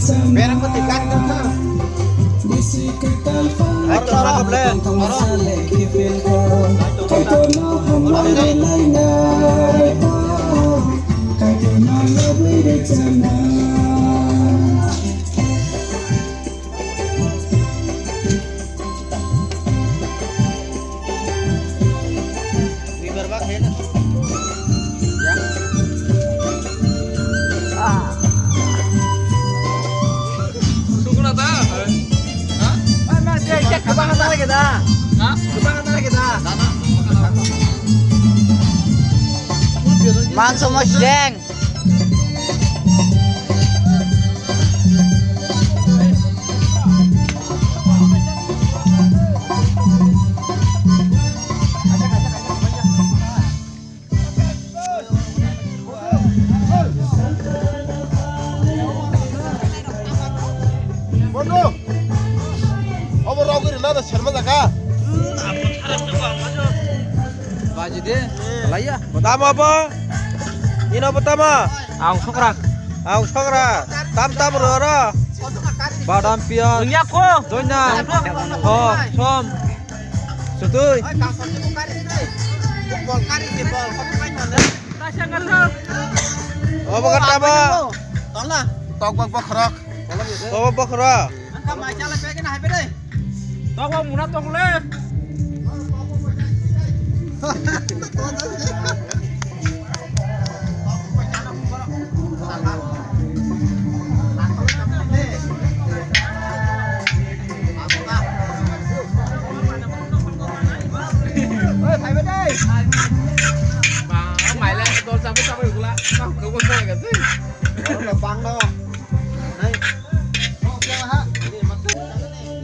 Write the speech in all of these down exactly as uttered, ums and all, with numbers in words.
Berang ko tiga kita. Ai, to na kable. Oro. Mangso mo sideng. Bondo. Obo rogwi rwna da serma jaga. Baji de, laiya. Tamo bo? Ino bo tamo? Ang sokra. Ang sokra. Tam tam ro ro. Badam piyaj. Dunya ko. Dunya. Ho, som. Sutui. Obo kata bo? Tokbak bokhorok. Tokbak bokhorok. Tokbak muna tokle.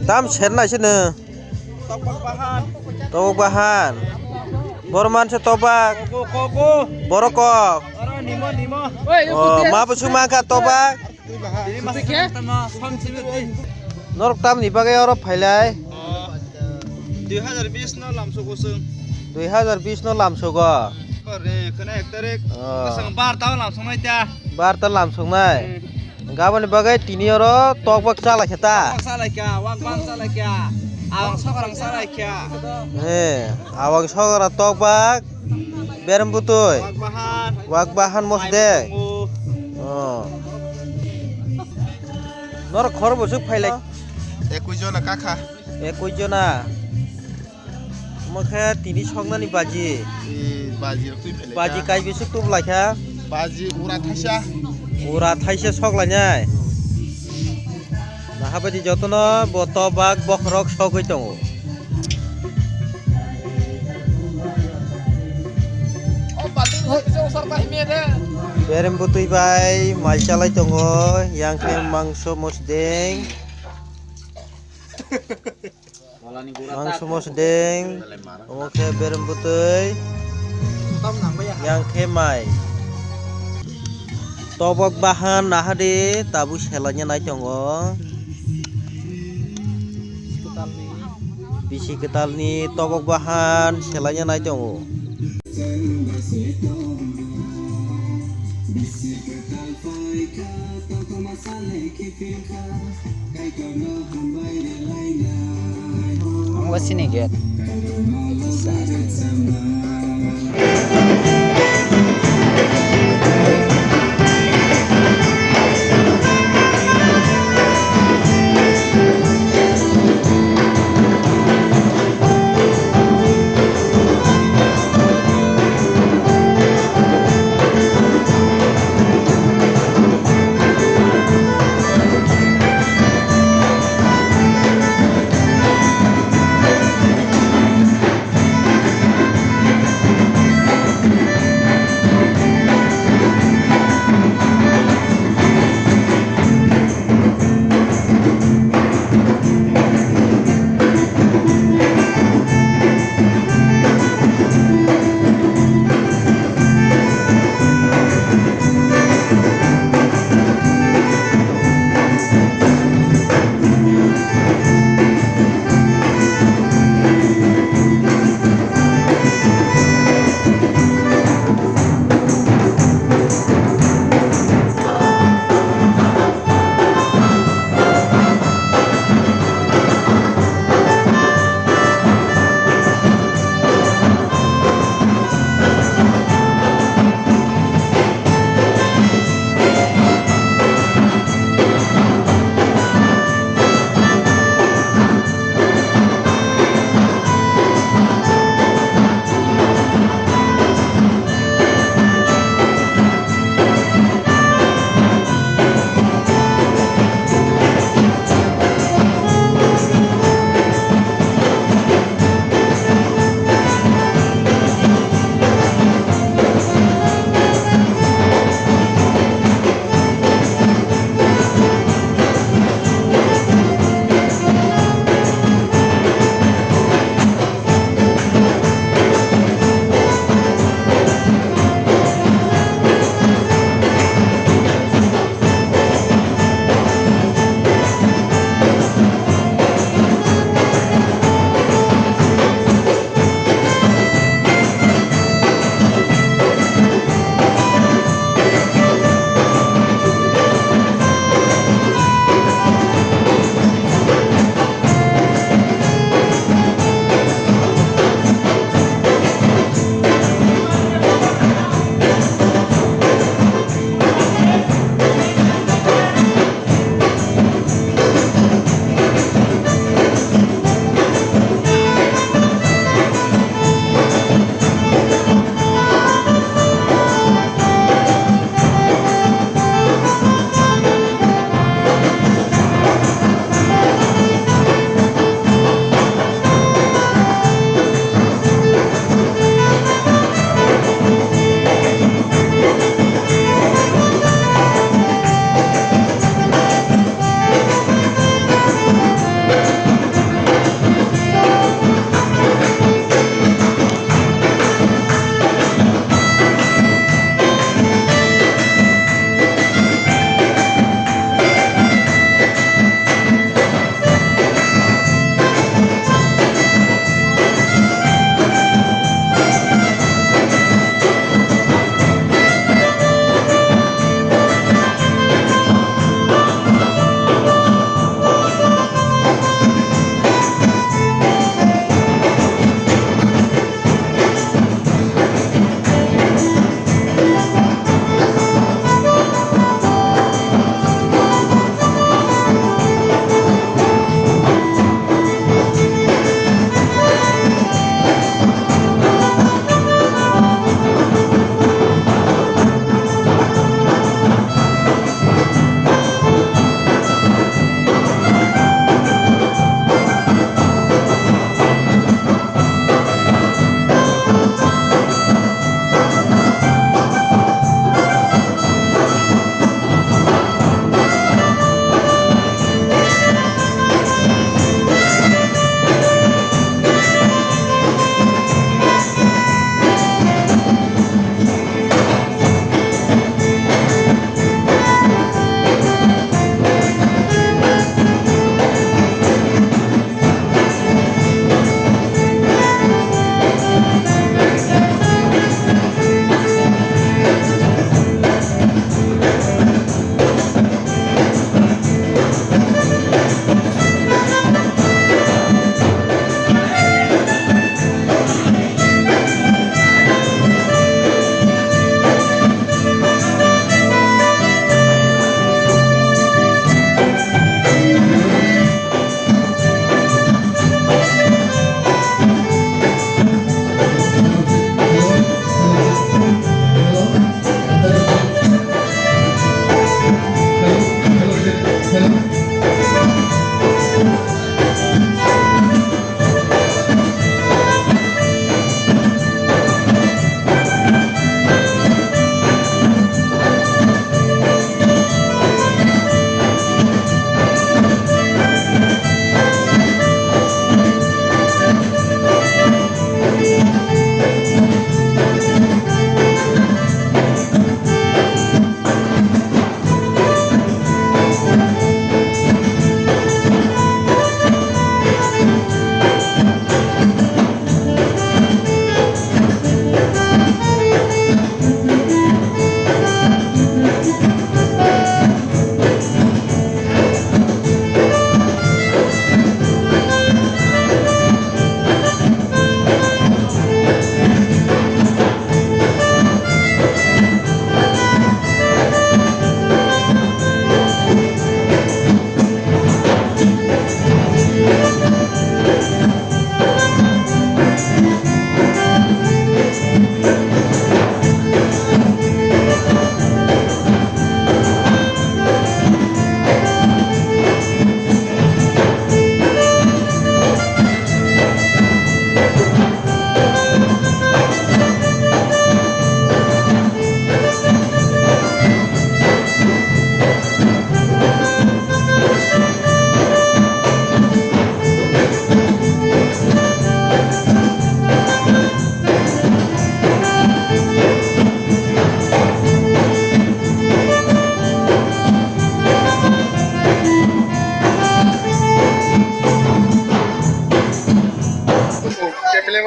Tam ser nai sini. Tokbak bahan. Tokbak bahan. Borok manse tokbak. Kogo, kogo. Borok kok. Oro nimo, nimo. Oh, ma busuk mangkha tokbak. Norok tamni bagwi oro phailai? Dui hazar bis no lamsogo chwng. Dui hazar bis no lamsogo? Ore, khwna ek tarik. Oh. Kwchwng bar ta lamsoknai ta. Bar ta lamsoknai? Hmm. Gaboni bagwi tini oro tokbak chalaikha ta? Tokbak chalaikha, wak ban chalaikha, awang sokarang chalaikha. Eh, awang sokara tokbak, berem butui. Wak bahan. Wak bahan mosdeng. Mai mosdeng. Oh. Norok khorok bwswk phailai? Ekwis jona kakha. Ekwis jona. Omo khe tini soknani baji. Eh, baji rok twi phailai kha. Baji kai bwswk tublaikha? Baji ura thaisa. Ura thaisa soklainai. Nahabadi jotono bo tokbak bokhorok sogwi tongo. Berem butwi bai mai chalai tongo, yang khe mangso mosdeng. Mangso mosdeng, omo khe berem butwi, yang khe mai. Tokbak bahan nahadi tabuk selaina nai tongo. Bisi kwtalni tokbak bahan selaina nai tongo. Ang wasini gate.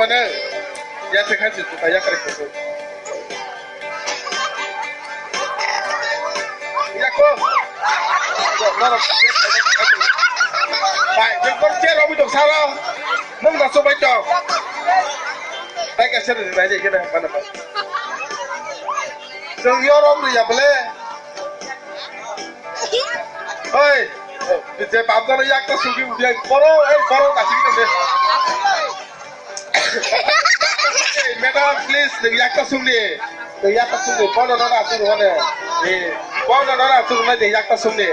Ya se khansi tu ya kare ko. Ya ko. Norok. Bai, je kor che robi to sala. Nung da so bai to. Bai ka se bai je ke na mana. Jong yo rom ri ya bole. Oi, je bab da yak ta sugi ubi boro, ei boro da sugi de. Hey, madam, please, nung yak ta sungni. Nung yak ta sungni. Bono no na sung hone. Eh, bono no na sung na nung yak ta sungni.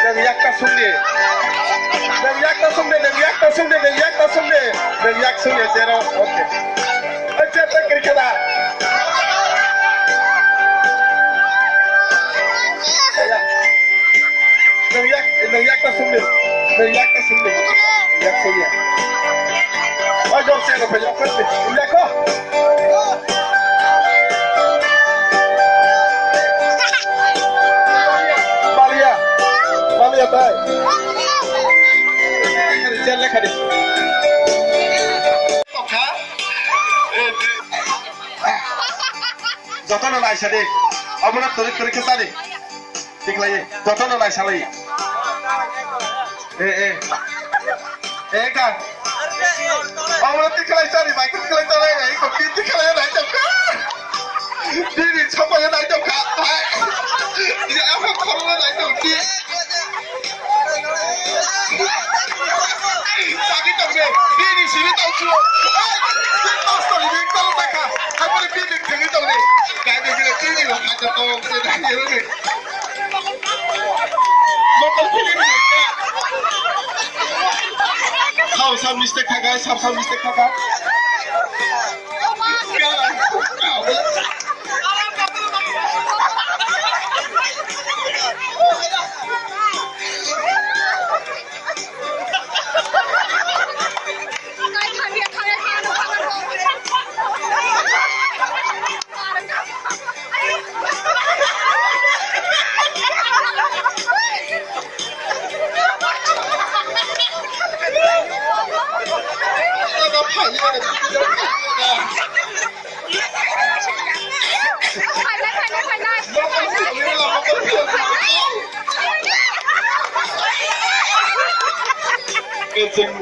Nung yak ta sungni. Nung yak ta sungni, nung yak ta sungni, nung yak ta sungni. Nung yak sungni, zero. Okay. Acha, acha, kiri kada. Nung yak, nung yak ta sungni. Nung yak ta sungni. Nung yak sungni. Oi, dor se, dor se, dor se. Nung yak ko. Balia. Balia tai. Chen lekha di. Jotono naisa di. Omono torik torik khe sadi. Tiklai, jotono naisalai. Eh, eh. Eh, ka. Omo tiklai sari, bai tiklai sari, eh, ko tiklai nai jam ka. Dini sopa ya nai jam ka. Hai. Ya apa korona nai jam ki. Sagi jam ke. Dini sini tau chuo. Hai. Pastor ini kalau mereka. Hai, boleh dini sini tau ni. Gak ada gila dini lo, ada tau sini. Hao, sam mistake kha, guys, sam, sam mistake kha, guys. Kecil.